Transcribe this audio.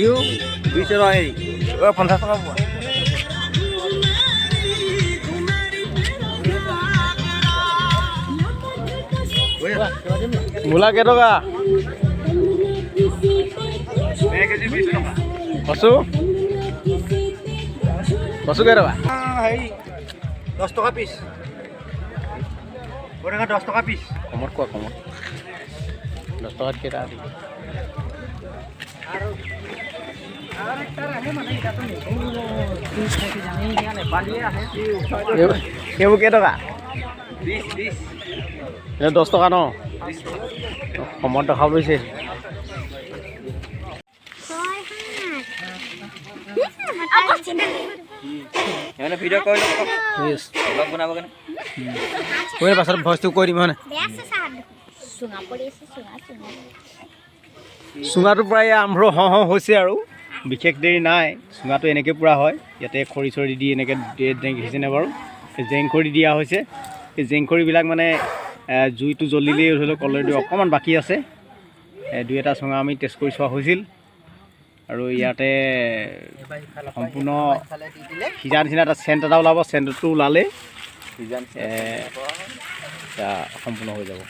ইও 20 টকা হেৰি, 50 টকা পোৱা। মূলা কেইটকা? 1 কেজি 20 টকা। কচু, কচু কেইটকা? হেৰি 10 টকা পিচ, ঔটেঙা 10 টকা পিচ। কমত কোৱা, কমত। 10 টকাত কেইটা দিম? সেইবোৰ কেইটকা? 20 20। এই 10 টকা ন? 20 টকা। কমত দেখাব লৈছে। 6, 7। সেইকাৰণে ভিডিঅ' কৰি ব্লগ বনাব কাৰণে। পাছত ভইচটো কৈ দিম, হয়নে? বেয়া আছে চাহ দেখোন, চুঙা পৰি আছে, চুঙা চুঙা। চুঙাটো প্ৰায় আৰম্ভ হওঁ হওঁ হৈছে আৰু বিশেষ দেৰি নাই। চুঙাটো এনেকৈ পূৰা হয়। ইয়াতে খৰি চৰি দি এনেকৈ দেখিছেনে বাৰু? এই জেং খৰি দিয়া হৈছে। এই জেং খৰিবিলাক মানে জুইটো জ্বলিলেই ধৰি লওক অলৰেডি অকণমান বাকী আছে। দুই এটা চুঙা আমি টেষ্ট কৰি চোৱা হৈছিল আৰু ইয়াতে সম্পূৰ্ণ সিজা নিচিনা এটা চেণ্ট এটা ওলাব। চেণ্টটো ওলালেই সম্পূৰ্ণ হৈ যাব।